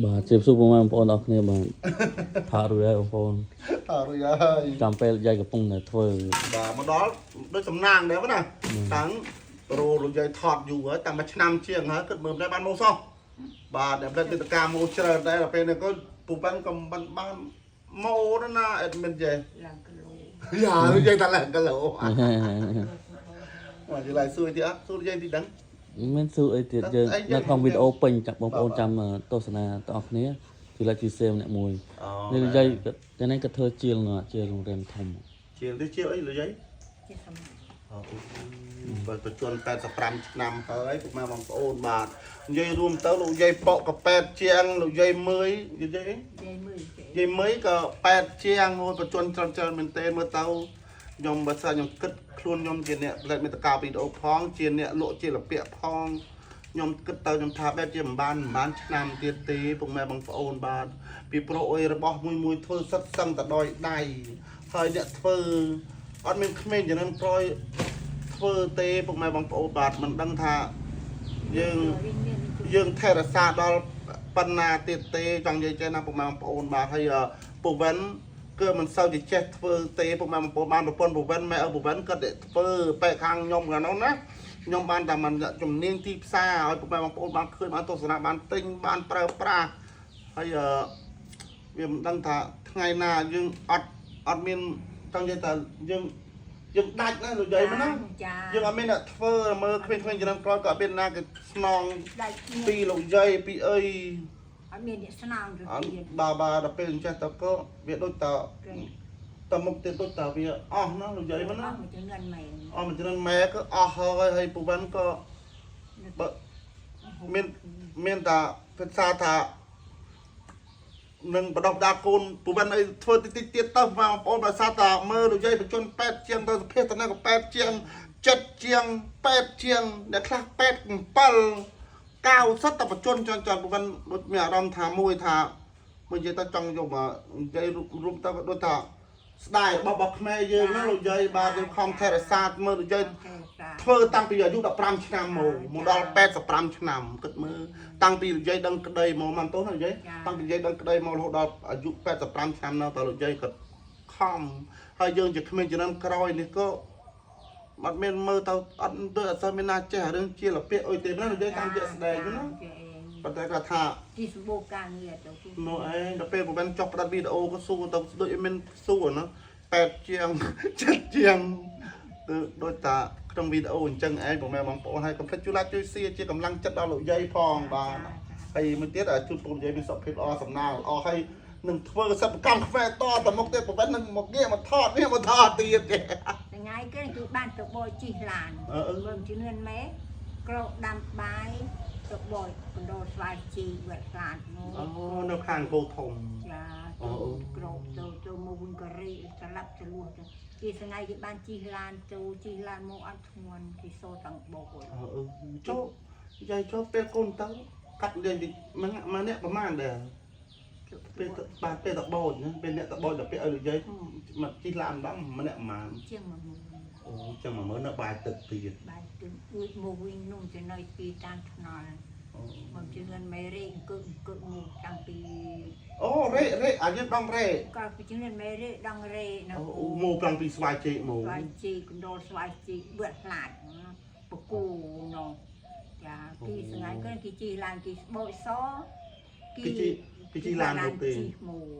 បាទជម្រាបសួរបងប្អូនអរគ្នាបាទថតរួចហើយបងប្អូន តើរួចហើយ ចាំពេលយាយកំពុងតែធ្វើ បាទមកដល់ដូចសំណាងដែរណាតាំងរោលោកយាយថតយូរហើយតាំងមួយឆ្នាំជាងហើយគិតមើលមិនដែរបានមកសោះបាទអ្នកផលិតមាតិកាមកច្រើនដែរដល់ពេលនេះក៏ពូប៉ាន់ក៏មិនបានមកដែរណាអេដមិនចេះ ឡើងគីឡូ យ៉ាលោកយាយតាឡើងគីឡូមកយាយឡើងសួរទៀតអត់សួរយាយទីដឹង មិនសួរអីទៀតយើងនៅក្នុងវីដេអូពេញចាំបងប្អូនចាំទស្សនាទាំងអស់គ្នាជួយ like ជួយ share ម្នាក់មួយនេះយាយតែនេះក៏ធ្វើជាលជារោងរែមធំ ជាលនេះជាលអីលោកយាយ ជាសម្រាប់ បើបញ្ជន85ឆ្នាំហើយពុកម៉ែបងប្អូនបាទនិយាយរួមទៅលោកយាយប៉កក៏8ជាងលោកយាយមើយនិយាយអី យាយមើលគេ និយាយមើយក៏8ជាងអូយបញ្ជនច្រើនច្រើនមែនទែនមើលទៅខ្ញុំបើសិនខ្ញុំគិតខ្លួនខ្ញុំជាអ្នកផលិតមេតិកាវីដេអូផងជាអ្នកលក់ជាលពាក់ផងខ្ញុំគិតទៅខ្ញុំថាបែបជាមិនបានមិនបានឆ្នាំទៀតទេពុកម៉ែបងប្អូនបាទពីព្រោះអុយរបស់មួយមួយធ្វើសិតសឹងតែដោយដៃហើយអ្នកធ្វើអត់មានក្មេងចំនួនក្រោយ ធ្វើទេពុកម៉ែបងប្អូនបាទមិនដឹងថាយើង វិញមាន យើងថែរក្សាដល់ប៉ុណ្ណាទៀតទេចង់និយាយចេះណាពុកម៉ែបងប្អូនបាទហើយពូវិនគឺមិនសូវជាចេះធ្វើទេពុកម៉ែបងប្អូនបានប្រពន្ធពូវិនម៉ែឪពូវិនគាត់តែធ្វើបែកខាងខ្ញុំកាលនោះណាខ្ញុំបានតែមិនជំនាញទីផ្សារឲ្យពុកម៉ែបងប្អូនបានឃើញបានទស្សនាបានទិញបានប្រើប្រាស់ហើយវាមិនដឹងថាថ្ងៃណាយើងអត់អត់មានចង់និយាយថាយើងយើងដាច់ណាលោកយាយមែនណា ចា យើងអត់មានអ្នកធ្វើមើលក្មេងៗចំនួនក្រោយក៏អត់មានណាគេស្នង ដាច់ ពីលោកយាយពីអី អត់មានអ្នកស្នងទៅ អត់ ទៀត បាទបាទដល់ពេលអញ្ចេះទៅក៏វាដូចត គេ តមុខទៀតដូចតវាអស់ណាលោកយាយមែនណា អស់មួយចំនួនមែន អស់មួយចំនួនម៉ែក៏អស់ហើយហើយពូវ៉ាន់ក៏បើមានមានតាភាសាថានឹងបដោះដាកូនពូវ៉ាន់អីធ្វើតិចតិចទៀតទៅបងប្អូនបើសាតាមើលលោកយាយបញ្ជន8ជាងទៅសភាតនៅក៏8ជាង7ជាង8ជាងអ្នកខ្លះ8 7 90តែបញ្ជនចន់ចន់ពូវ៉ាន់ដូចមានអារម្មណ៍ថាមួយថាមួយនិយាយទៅចង់យកមកនិយាយរួមទៅក៏ដូចថាស្ដាយរបស់ខ្មែរយើងណាលោកយាយបាទយើងខំថែរក្សាមើលលោកយាយ ធ្វើតាំងពីអាយុ15ឆ្នាំមកមកដល់85ឆ្នាំគិតមើលតាំងពីលោកយាយដឹងក្តីមកមិនទោសណាលោកយាយតាំងពីយាយដឹងក្តីមករហូតដល់អាយុ85ឆ្នាំនៅតើលោកយាយក៏ខំហើយយើងជាក្មេងជំនាន់ក្រោយនេះក៏អត់មានមើលទៅអត់ដូចអត់សូវមានណាចេះរឿងជាលពាក្យអុយទេណាលោកយាយតាមជាក់ស្ដែងណាប៉ុន្តែគាត់ថា ទីសម្បូរការងារទៅគឺ នោះឯងដល់ពេលប្រហែលចុះផ្ដាត់វីដេអូក៏សួរទៅដូចអីមិនសួរណា8ជាង7ជាងគឺដូចតាក្នុងវីដេអូអញ្ចឹងឯងបងប្អូនបងប្អូនហើយកុំភ្លេចជួយ like ជួយ share ជាកម្លាំងចិត្តដល់លោកយាយផងបាទហើយមួយទៀតជូនពូលោកយាយមានសុខភាពល្អសំណាងល្អហើយនឹងធ្វើសិប្បកម្មខ្មែរតទៅមុខទៀតប្រហែលនឹងមកងាកមកថតនេះមកថតទៀតទេ ថ្ងៃគេគឺបានទៅបោយជីះឡានមើលជំនឿនម៉ែក្រោកដាំបាយទៅបោយកណ្ដោស្វាយជីវត្តឡាននោះ អូនៅខាងគោធំ ចាទៅក្រោកទៅទៅមកវិញក៏រេស្លាប់ចលួសទៅគេថ្ងៃគេបានជីះឡានទៅជីះឡានមកអត់ធ្ងន់គេសូតាំងបោក អឺចូលយាយចូលពេលកូនទៅកាត់យាយម្នាក់ម្នាក់ប្រហែលដែរ ពេលទៅបាទពេលតបោចណាពេលអ្នកតបោចដល់ពេលឲ្យលោកយាយមកជិះឡានម្ដងម្នាក់ប្រហែល ជាង10000 អូចឹង10000នៅបាយទឹកទៀត បាយទឹកអួយមកវិញនោះចំណុចពីតាមថ្នល់មកជឿនមេរេអង្គអង្គមកតាំងពី អូរ៉េរ៉េអាយើងដងរ៉េ ក៏ពីជឿនមេរេដងរេនៅ អូមកប្រាំងពីស្វាយចេកមក ស្វាយជីកណ្ដុរស្វាយជីបឿតខ្លាចបកូណោចាគេស្ងាយគេគេជីឡើងគេបោចស គេជិះគេជិះឡានទៅទេ ជីមក